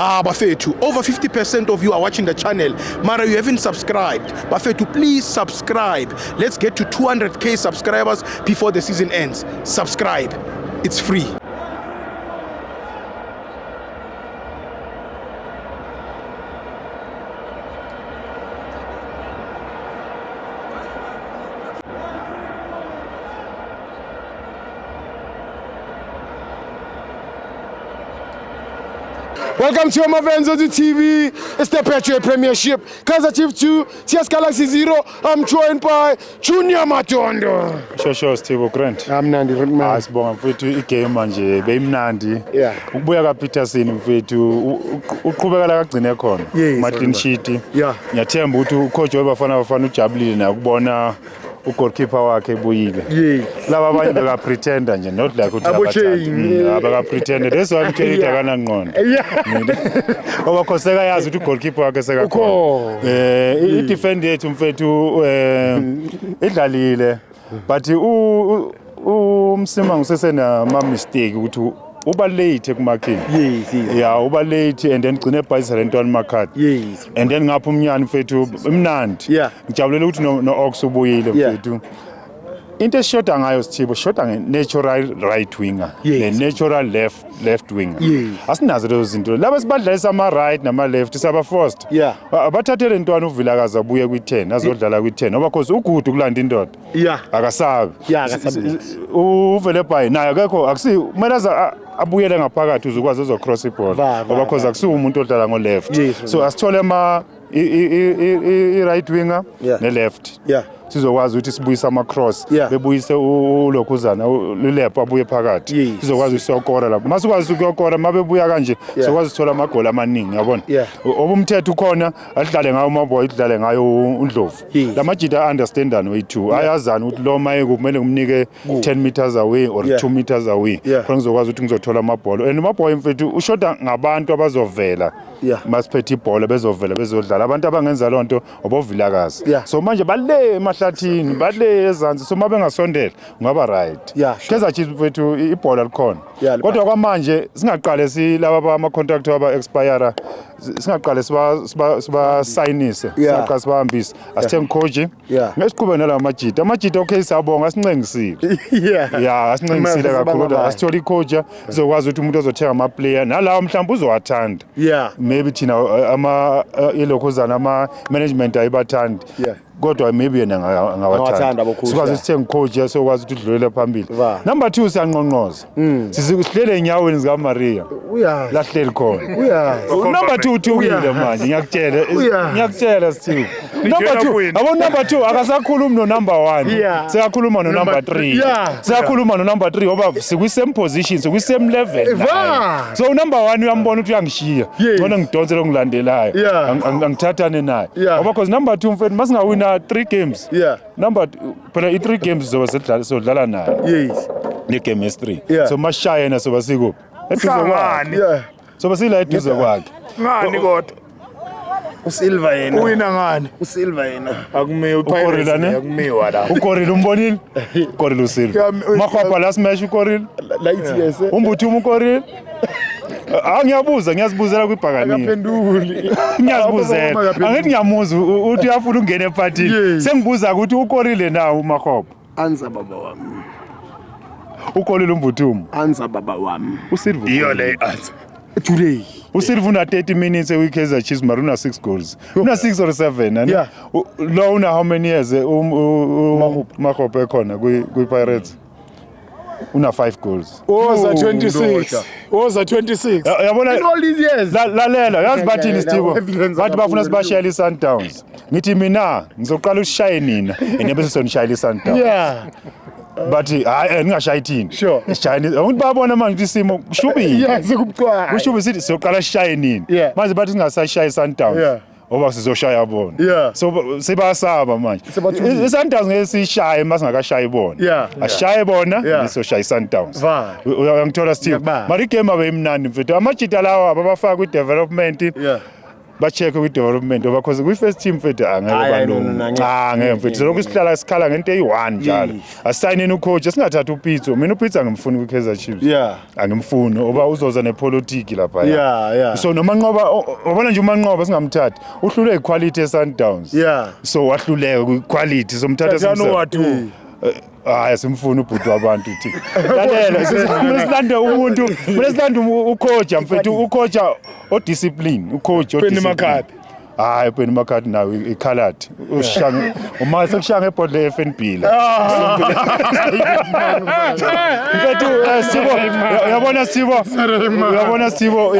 Ah, bafethu, over 50% of you are watching the channel. Mara, you haven't subscribed. Bafethu, please subscribe. Let's get to 200K subscribers before the season ends. Subscribe. It's free. Welcome to Amavenzo TV. It's the Patriot Premiership. Kaizer Chiefs 2, TS Galaxy 0. I'm joined by Junior Matondo. Sho Steve Grant. Amnandi Hayi man. sibonga mfethu igame manje beyimnandi. Yeah. Ukubuya kaPeterson mfethu uqhubeka la kagcine khona. Yes, Ma clean sheet. Yeah. Ngiyathemba ukuthi ucoach weBafana Bafana ujabulile naye ukubona ugoalkeeper wakhe ebuyile. Yes. Laba abanye beka pretender nje not like ukuthi Abo abathandi. Chain. Abaka pretender. That's why mtshela ukuthi akanangqondo. Yeah. Ngoba kho sekayazi ukuthi ugoalkeeper wakhe sekakhona. Ukhona. I-defend yethu mfethu idlalile but uMsimang usesenama mistake ukuthi uba late ekumakheni. Yes. Yeah, uba late and then gcine ebhayisa le ntwana makhadi. Yes. And then ngapha umnyani mfethu imnandi. Yeah. Ngijabulela ukuthi no Ox ubuyile Yeah. mfethu. Into esishoda ngayo Sithibo sishoda nge-natural right winger Yes. ne-natural left winger. Yes. Asinazo lezo zinto. Laba sibadlalisa ama-right nama-left siyaba-forced. Yeah. Abathathe le ntwana uVilakazi abuye kwi-10 azodlala kwi-10 ngoba cause ugude ukulanda indoda. Yeah. Akasabi. Yeah, akasabi. Uvele bhayi naye akekho akusi kumele aze abuyele ngaphakathi uze ukwazi uzocross ibhola ngoba cause va. akusiwo umuntu odlala ngo-left. Yes, So asithole ama i-right winger Yeah. ne-left. Yeah. Sizokwazi ukuthi sibuyise ama-cross Yeah. bebuyise ulokhuzana uLepho abuye phakathi. Yes. Sizokwazi ukuthi siyokora lapho. Masikwazi ukuyokora mabebuya kanje Yeah. sizokwazi ukuthola amagoli amaningi yabona. Yeah. Obumthetho ukhona adlale ngayo uMaboy idlale ngayo uNdlovu. Yes. Lamajita understandani way2 ayazana ukuthi lo maye kumele ngimnike 10 meters away or Yeah. 2 meters away Yeah. khona ngizokwazi ukuthi ngizothola amabhola and uMaboy mfethu ushoda ngabantu abazovela Yeah. masiphethe ibhola bezovela bezodlala abantu abangenza loo nto oboVilakazi. Yeah. So manje bale emahlathini bale ezansi so mabengasondela kungaba right. Yeah, sure. Kaizer Chiefs mfethu ibhola likhona. Yeah, likhona. Kodwa kwamanje singaqale silaba ama contract aba expire singaqale siba signise Yeah. singaqale sibahambise asithenge coach. Yeah. Ngesiqhube nalawa majita amajita okay siyabonga asincengisile. Yeah. Yeah, asincengisile Sibanga kakhulu kodwa bayo. asithole icoach sizokwazi ukuthi umuntu ozothenga ama player nalawo mhlawumbe uzowathanda. Yeah. Maybe thina ama ilokhuzana ama management ayibathandi. Yeah. Kodwa maybe yena Angawathanda angawathanda. abo coach, Sikwazi yeah. ukuthi sithenge coach sokwazi ukuthi udlulele phambili. Va. Number 2 siyanqonqoza. Sihlele enyaweni zika Maria. Uyazi. Lahleli khona. Uyazi. Number 2 uthukile Uyazi. manje ngiyakutshela. Uyazi. Ngiyakutshela Steve. Number 2 abo number 2 akasakhulumi no number 1. Yeah. Sekakhuluma no number 3. Yeah. Sekakhuluma no number 3 ngoba sikwi same position, sikwi same level. Va. naye. So number 1 uyambona ukuthi uyangishiya. Yes. Ngcono ngidonse lo ngilandelayo. Yeah. Angithathane naye. Yeah. Ngoba cause number 2 mfethu masingawina 3 games. Yeah. Number phela i 3 games sizobe sidlala sodlala naye. Yes. Ne game s 3. Yeah. So masishaya yena soba sikuphi? Eduze kwakhe. Yeah. Soba sila eduze kwakhe. Ngani kodwa uSilva yena. uwina ngani? uSilva yena. Akumiwa Ukorila ne? iPirates akumiwa la. Ukorile umbonile? Ukorile uSilva. Makhwapha la smash ukorile. Light yes. Umbuthuma ukorile. Ah ngiyabuza ngiyazibuzela kwibhakaniya. Akaphenduli. Ngiyazibuzela. Angithi ngiyamuza uthi uyafuna ukungena ephathini. Yes. Sengibuza ukuthi ukorile na uMakhwapha? Answer baba wami. Ukorile umbuthuma. Answer baba wami. uSilva. Iyo le answer. Today. uSilva una 30 minutes ewi-Kaizer Chiefs mara una 6 goals. Una 6 or 7 ani? Yeah. Lo una how many years Makgopa ekhona kwi-Pirates? Una 5 goals. Oza 26. Oza 26. Yabona In all these years. Lalela yazi bathini Sithibo Evidence bathi bafuna akaphumi. sibashayele i-Sundowns ngithi mina ngizoqala usishaye nina and bese sonishayela i-Sundowns Yeah. bathi hayi ningashayi thina Sure. sishayeni ukuthi babona manje ukuthi isimo kushubile Yeah, sekubucwayi. kushubile sithi sizoqala sishaye nini Yeah. manje bathi singasashayi i-Sundowns Yeah. ngoba sizoshaya bona Yeah. so sebayasaba manje Sebathukile. I-Sundowns ngeke siyishaye uma singakashayi bona Yeah. asishaye bona Yeah. sizoshaya i-Sundowns Va. Uyangithola Steve Ngiyakubamba. mara igame abe imnandi mfethu amajita lawa ababafaka kwi-development Yeah. Ba-check kwi-development ngoba cause kwi-first team, mfethu, angeke Hayi, hayi, no, no, no, balunge. angeke. Cha, ngeke, mfethu. Lokhu sihlala sikhala ngento eyi-one njalo. Asayineni ucoach, singathathi uPitso. Mina uPitso angimfuni kwi-Kaizer Chiefs. Angimfuni oba uzoza nepolitiki lapha. So noManqoba, wabona nje uManqoba singamthathi, uhlulwe iquality e-Sundowns. So wahluleka kwi-quality, somthatha. Thathani uWadu. Hayi, simfuni ubhuti wabantu thi. Lalela, kumele silande umuntu, kumele silande ucoach, mfethu, ucoach odiscipline, ucoach Benny odiscipline. McCarthy. Hayi, Benny McCarthy nawe ikhaladi ushanga uma sekushanga ebhodle le-FNB la, mfethu. Sibo, uyabona Sibo, uyabona Sibo,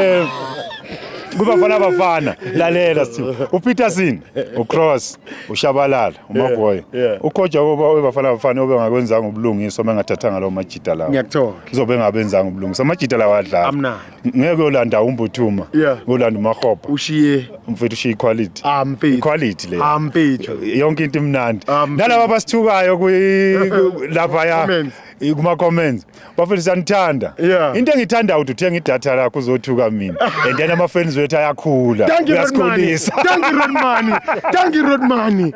kuBafana Bafana, lalela Sibo, uPeterson, uCross, uShabalala, uMaboy, ucoach weBafana Bafana obe ngakwenzanga ubulungiswa uma engathathanga lawo majita lawo. Ngiyakuthola. Kuzobe engabenzanga ubulungiswa, amajita lawo adlala. Amnandi. Ngeke uyolanda uMbuthuma, uyolanda uMakgopa. Ushiye. Mfethu, ushiye iquality. Ah, mfethu. Iquality le. Ah, mfethu. Yonke into imnandi. Ah, mfethu. Nalaba abasithukayo laphaya Comments. kuma comments, bafethu, siyanithanda. Into engiyithandayo ukuthi uthenga idatha lakho uzothuka mina and then ama-fans wethu ayakhula. Thank you, Rodmani. Uyasikhulisa. Thank you, Rodmani. Thank you, Rodmani.